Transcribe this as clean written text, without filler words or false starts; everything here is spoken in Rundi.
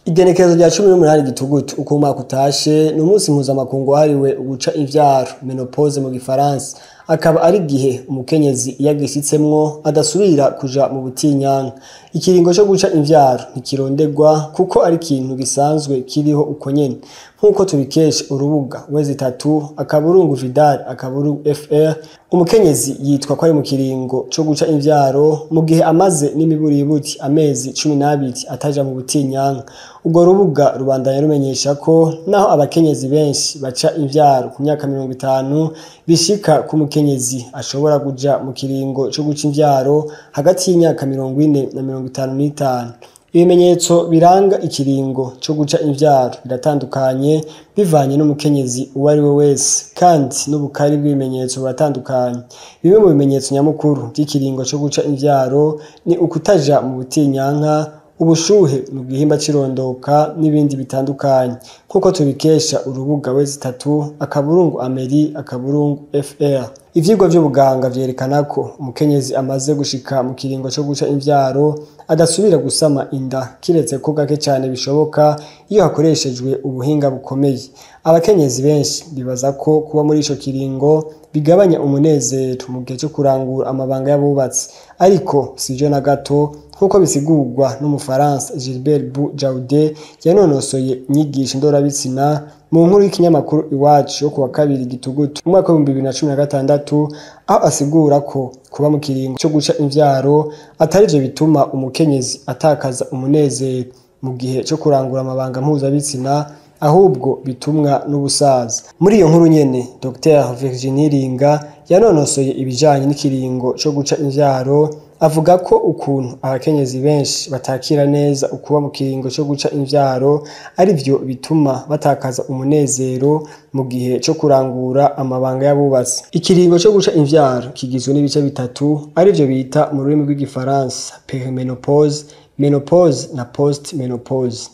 Igenekerezo rya 18 Gitugutu uko umwaka utashe ni umunsi mpuzamakungu wahariwe uguca imvyaro, ménopause mu gifaransa, akaba ari igihe umukenyezi iyo agishitsemwo adasubira kuja mu butinyanka. Ikiringo co guca imvyaro ntikirondegwa kuko ari ikintu gisanzwe kiriho uko nyene, nk'uko tubikesha urubuga www.vidal.fr. Umukenyezi yitwa ko ari mu kiringo co guca imvyaro mu gihe amaze n'imiburiburi amezi 12 ataja mu butinyanka. Urwo rubuga rubandanya rumenyesha ko naho abakenyezi benshi baca imvyaro ku myaka 50, bishika ku mukenyezi ashobora kuja mu kiringo co guca imvyaro hagati y'imyaka 40 na 55. Ibimenyetso biranga ikiringo co guca imvyaro biratandukanye bivanye n'umukenyezi uwo ari we wese, kandi n'ubukari bw'ibimenyetso buratandukanye. Bimwe mu bimenyetso nyamukuru vy'ikiringo co guca imvyaro ni ukutaja mu butinyanka, ubushuhe mu gihimba c'irondoka n'ibindi bitandukanye, nk'uko tubikesha urubuga www.ameri.fr. Ivyigwa vy'ubuganga vyerekana ko umukenyezi amaze gushika mu kiringo co guca imvyaro adasubira gusama inda, kiretse ko gake cane bishoboka iyo hakoreshejwe ubuhinga bukomeye. Abakenyezi benshi bibaza ko kuba muri ico kiringo bigabanya umunezero mu gihe co kurangura amabanga y'abubatsi, ariko sivyo na gato, nk'uko bisigurwa n'umufaransa Gilbert Bou Jaoudé yanonosoye inyigisho ndorabitsina mu nkuru y'ikinyamakuru Iwacu yo kuwa 2 Gitugutu mu mwaka w'2016, aho asigura ko kuba mu kiringo co guca imvyaro atari vyo bituma umukenyezi atakaza umunezero mu gihe co kurangura amabanga mpuzabitsina, ahubwo bitumwa n'ubusaza. Muri iyo nkuru nyene, Dr Virginie Ringa yanonosoye ibijanye n'ikiringo co guca imvyaro avuga ko ukuntu abakenyezi benshi batakira neza ukuba mu kiringo co guca imvyaro ari vyo bituma batakaza umunezero mu gihe co kurangura amabanga y'abubatsi. Ikiringo co guca imvyaro kigizwe n'ibice bitatu, arivyo bita mu rurimi rw'igifaransa périménopause, ménopause na post-ménopause.